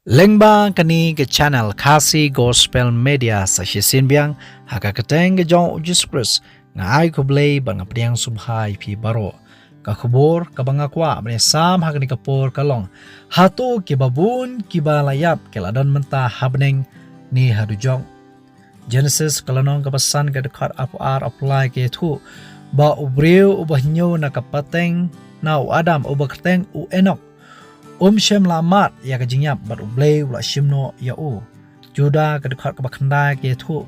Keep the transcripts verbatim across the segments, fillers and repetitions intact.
Lyngba kane ka channel Khasi Gospel Media sa shisien biang ha ka kyrteng ka jong u Jisu Khrist nga ai khublei bad nga pdiang sngewbha ïa phi baroh. Ka khubor kaba nga kwah ban ïasam ha kane ka por ka long, hato kiba bun kiba la ïap ki la don mynta ha bneng ne ha dujok? Genesis ka lynnong kaba san ka dkhot arphew ar arphew lai ka ïathuh ba u briew uba hynñiew na ka pateng na u Adam uba kyrteng u Enok um shym la mad ïa ka jingïap bad U Blei u la shim noh ïa u. Juda ka dkhot kaba khyndai ka ïathuh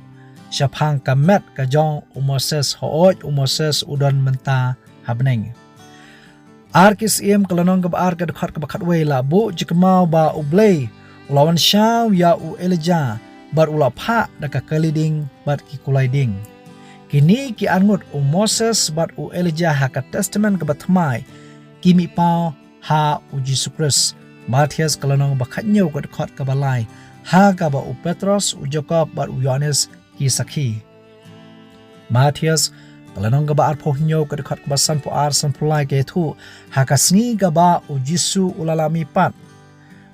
shaphang ka met ka jong u Moses, hooid u Moses u don mynta ha bneng. Ar ki Syiem ka lynnong kaba ar ka dkhot kaba khatwei la buh jingkynmaw ba U Blei u la wan shaw ïa u Elijah bad u la phah da ka kali ding bad ki kulai ding. Kine ki arngut u Moses bad u Elijah ha ka Testament kaba thymmai ki mih paw ha u Jisu Khrist. Mathaios ka lynnong ba khathynñiew ka dkhot kaba lai ha kaba u Petros, u Jakob bad u Ïohannes ki sakhi. Mathaios ka lynnong kaba arphew hynñiew ka dkhot kaba sanphew ar sanphew lai ka ïathuh ha ka sngi kaba u Jisu u la lah mihpat.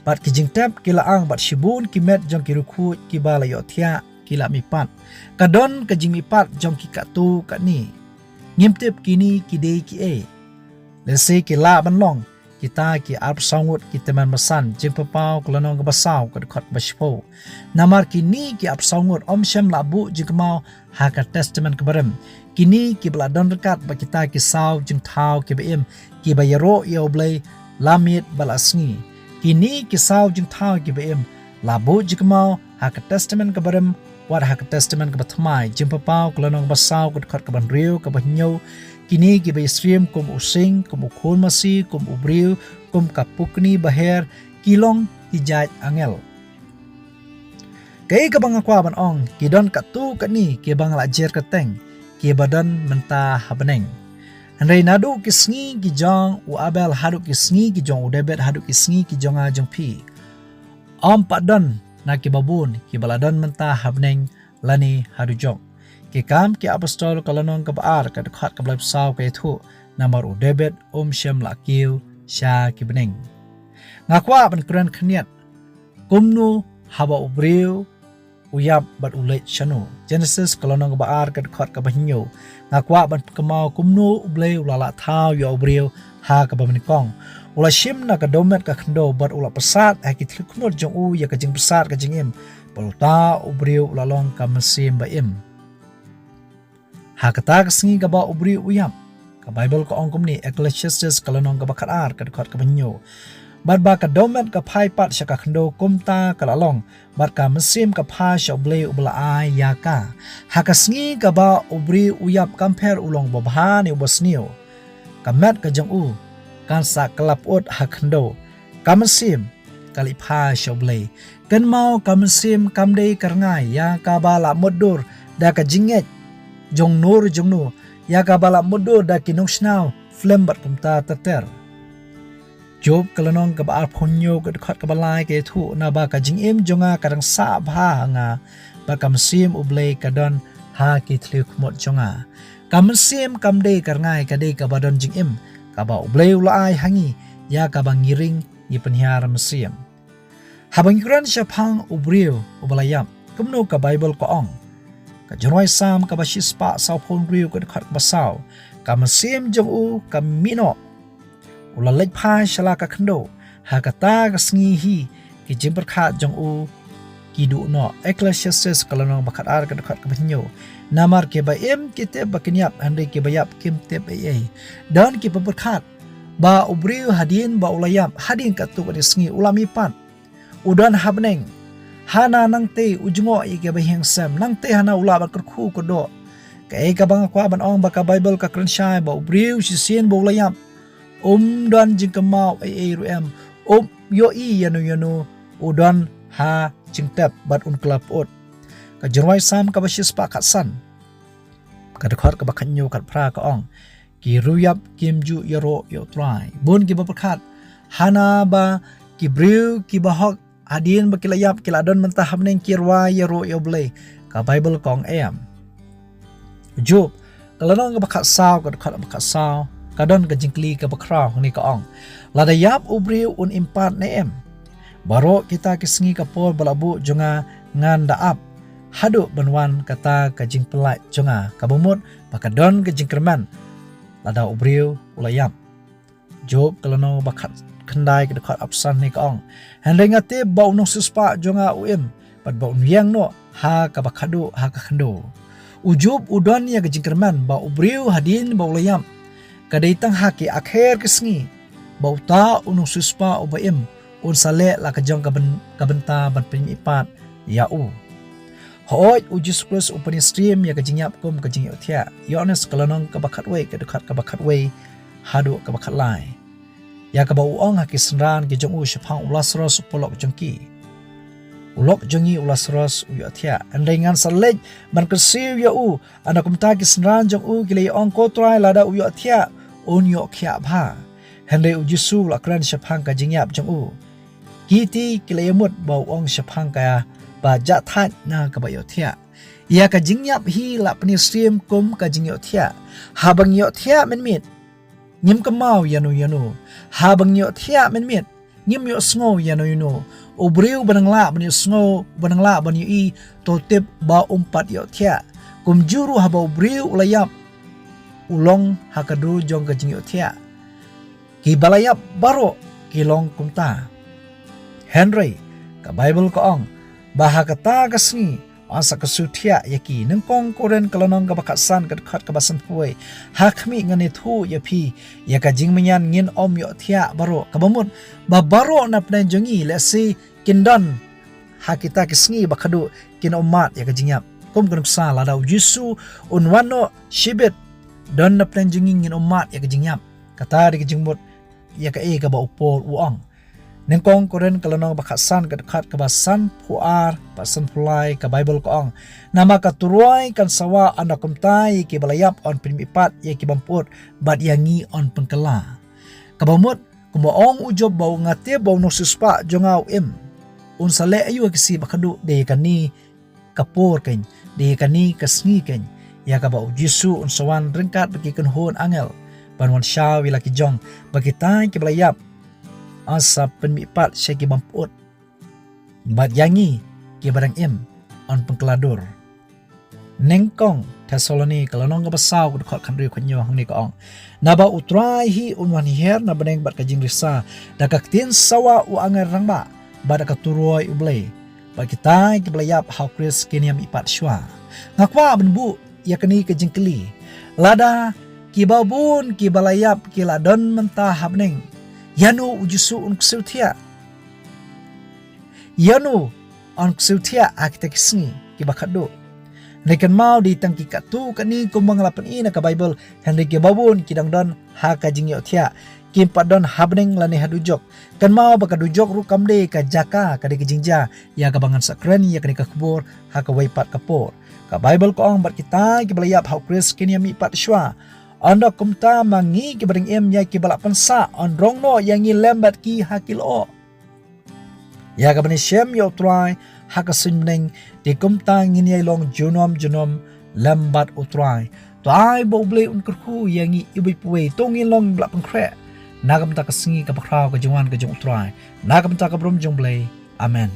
Bad ki jingtep ki la ang bad shibun ki met jong ki riewkhuid kiba la ïohthiah ki la mihpat. Ka don ka jingmihpat jong ki katto katne. Ngim tip kine ki dei kiei. Lehse ki lah ban long kita ki arphew saw ngut ki tymmen basan, Jingpynpaw ka lynnong kaba saw ka dkhot kaba shiphew. Namar kine ki arphew saw ngut ym shym la buh jingkynmaw ha ka Testament kaba rim. Kine kiba la don ryngkat bad kita ki saw jingthaw kiba im kiba ïaroh ïa U Blei la miet bad la sngi. Kine ki saw jingthaw kiba im la buh jingkynmaw ha ka Testament kaba rim wat ha ka Testament kaba thymmai. Jingpynpaw ka lynnong kaba saw ka dkhot kaba hynriew, kaba hynñiew. Kine kiba ïasyriem kum u sing, kum u khun masi, kum u briew, kum ka pukni baher, ki long ki jait angel. Kaei kaba nga kwah ban ong, ki don katto katne kiba nga la jer kyrteng kiba don mynta ha bneng. Hynrei naduh ki sngi ki jong u Abel haduh ki sngi ki jong u David haduh ki sngi ki jong nga jong phi, ym pat don na kiba bun kiba la don mynta ha bneng lane ha dujok. Ki Kam ki Apostol ka lynnong kaba ar ka dkhot kaba laiphew saw ka ïathuh, namar u David um shym la kiew sha ki bneng. Nga kwah ban kren khyndiat kumno haba u briew u ïap bad u leit shano. Genesis ka lynnong kaba ar ka dkhot kaba hynñiew. Nga kwah ban pynkynmaw kumno U Blei u la lah thaw ïa u briew ha kaba nyngkong. U la shim na ka dohmet ka khyndew bad u la pynshad ha ki thliew khmut jong u ïa ka jingpynshad ka jingim. Bad uta u briew u la long ka mynsiem ba im. Ha kata ka sngi kaba u briew u ïap, ka Baibl ka ong kumne, Ecclesiastes ka lynnong kaba khatar ka dkhot kaba hynñiew. Bad ba ka dohmet ka phai pat sha ka khyndew kumta ka la long, bad ka mynsiem ka phai sha U Blei uba la ai ïa ka. Ha ka sngi kaba u briew u ïap, kam pher u long uba bha ne uba sniew, ka met ka jong u kan sa kylla pyut ha khyndew. Ka mynsiem ka leit phai sha U Blei. Kynmaw, ka mynsiem kam dei ka rngai ïa kaba la mutdur da ka jingngeit jong no re jong no, ïa kaba la mutdur da ki nongshngaw, film bad kumta ter ter. Job ka lynnong kaba arphew hynñiew ka dkhot kaba lai ka ïathuh, naba ka jingim jong nga ka dang sah bha ha nga, bad ka mynsiem U Blei ka don ha ki thliew khmut jong nga. Ka mynsiem kam dei ka rngai, ka dei kaba don jingim, kaba U Blei u la ai ha ngi, ïa kaba ngi ring ngi pynhiar mynsiem. Haba ngi kren shaphang u briew uba la ïap, kumno ka Baibl ka ong? Ka Jingrwai Salm kaba shispah sawphew hynriew ka dkhot kaba saw, ka mynsiem jong u ka mih noh, u la leit phai sha la ka khyndew. Ha kata ka sngi hi ki jingpyrkhat jong u ki duh noh. Ecclesiastes ka lynnong ba khatar ka dkhot kaba hynñiew. Namar kiba im ki tip ba kin ïap, hynrei kiba ïap kim tip ei ei. Don kiba pyrkhat ba u briew hadien ba u la ïap, hadien katto katne sngi u la mihpat, u don ha bneng. Hana nangtei u jngoh ïa kiba ïeng sem, nangtei hana u lah ban kyrkhu kyrdoh. Kaei kaba nga kwah ban ong, ba ka Baibl ka kren shai ba u briew shisien ba u la ïap, um don jingkynmaw ei ei ruh em, um ïohi ïano ïano, u don ha jingtep bad un kylla pyut. Ka Jingrwai Salm kaba shispah khatsan, ka dkhot kaba khathynñiew khatphra ka ong, ki riewïap kim ju ïaroh ïa U Trai. Bun kiba pyrkhat, hana ba ki briew kiba hok hadien ba ki la ïap ki la don mynta ha bneng ki rwai ïaroh ïa U Blei? Ka Baibl ka ong em. Job ka lynnong kaba khatsaw ka dkhot kaba khatsaw, ka don ka jingkylli kaba khraw hangne, ka ong, lada ïap u briew un im pat ne em? Baroh kita ki sngi ka por ba la buh jong nga ngan da ap haduh ban wan kata ka jingpyllait jong nga, kaba mut ba ka don ka jingkyrmen lada u briew u la ïap. Job ka lynnong ba khatkhyndai ka dkhot arphew san ne ka ong: Hynrei nga tip ba u nongsiewspah jong nga u im, bad ba un ïeng noh ha kaba khadduh ha ka khyndew. U Job u don ïa ka jingkyrmen ba u briew hadien ba u la ïap, ka dei tang ha ki akher ki sngi ba uta u nongsiewspah uba im un sa leh la ka jong ka byn-, ka bynta ban pynmihpat ïa u. Hooid, u Jisu Khrist u pynïasyriem ïa ka jingïap kum ka jingïohthiah. Ïoannis ka lynnong kaba khatwei ka dkhot kaba khatwei haduh kaba khatlai, ïa kaba u ong ha ki synran ki jong u shaphang u Lasaros u paralok jong ki: U lok jong ngi u Lasaros u ïohthiah, hynrei ngan sa leit ban kyrsiew ïa u. Ynda kumta ki synran jong u ki la ïa ong, Ko Trai, lada u ïohthiah un ïoh khiah bha. Hynrei u Jisu u la kren shaphang ka jingïap jong u. Kiti ki la ïa mut ba u ong shaphang kaba jah thait na kaba ïohthiah. Ïa ka jingïap hi la pynïasyriem kum ka jingïohthiah. Haba ngi ïohthiah mynmiet, ngim kynmaw ïano ïano. Haba ngi ïohthiah mynmiet, ngim ïohsngew ïano ïano. U briew ba nang lah ban ïohsngew, ba nang lah ban ïohi, to tip ba um pat ïohthiah. Kumjuh ruh haba u briew u la ïap, u long ha ka dur jong ka jingïohthiah. Kiba la ïap baroh ki long kumta. Hynrei ka Baibl ka ong ba ha kata ka sngi yn sa kyrsiew thiah ïa ki. Nyngkong Korinth ka lynnong kaba khatsan ka dkhot kaba sanphew wei: Ha khmih, ngan ïathuh ïa phi ïa ka jingmynñiaw, ngin ym ïohthiah baroh. Kaba mut ba baroh na pdeng jong ngi, lehse kin don ha kita ki sngi ba khadduh, kin ym mad ïa ka jingïap. Kum ka nuksa, lada u Jisu un wan noh shibit, don na pdeng jong ngi, ngin ym mad ïa ka jingïap. Kata dei ka jingmut ïa kaei kaba u Paul u ong. Nyngkong Korinth ka lynnong ba khatsan ka dkhot kaba sanphew ar bad sanphew lai, ka Baibl ka ong: Namar ka turoi kan sawa ynda kumta ïa kiba la ïap yn pynmihpat ïa ki bym pyut, bad ïa ngi yn pynkylla. Kaba mut, kumba ong u Job ba u, nga tip ba u nongsiewspah jong nga u im, un sa leh aïu ha ki sngi ba khadduh? Dei kane ka por keiñ, dei kane ka sngi keiñ, ïa kaba u Jisu un sa wan ryngkat bad ki kynhun angel ban wan shaw ïa la ki jong, ba kita kiba la ïap yn sa pynmihpat sha ki bym pyut, bad ïa ngi kiba dang im yn pynkylla dur. Nyngkong Thessaloni ka lynnong kaba saw ka dkhot khathynriew khathynñiew hangne ka ong: Naba u Trai hi un wan hiar na bneng bad ka jingrisa, da ka ktien sawa u angel rangbah, bad da ka turoi u Blei, bad kita kiba la ïap ha u Khrist kin ïamihpat shuwa. Nga kwah ban buh ïa kane ka jingkylli: Lada kiba bun kiba la ïap ki la don mynta ha bneng, ïano u Jisu un kyrsiew thiah? Ïano yn kyrsiew thiah ha kita ki sngi kiba khadduh? Hynrei kynmaw, dei tang ki katto katne kumba nga la pyni na ka Baibl, hynrei kiba bun ki dang don ha ka jingïohthiah, kim pat don ha bneng lane ha dujok. Kynmaw ba ka dujok ruh kam dei ka jaka, ka dei ka jingjia ïa kaba ngan sa kren ïa kane ka khubor ha kawei pat ka por. Ka Baibl ka ong: Bad kita kiba la ïap ha u Khrist kin ïamihpat shuwa. Ynda kumta, ma ngi kiba dang im, ïa kiba la pynsah yn rong noh ïa ngi lem bad ki ha ki lyoh. Ïa kaba ngin ïashem ïa u Trai ha ka suiñ bneng, te kumta ngin ïai long junom junom lem bad u Trai. To ai ba u Blei un kyrkhu ïa ngi iwei pa iwei. To ngin long ba la pynkhreh na ka bynta ka sngi kaba khraw ka jingwan ka jong u Trai, na ka bynta ka burom jong u Blei. Amen.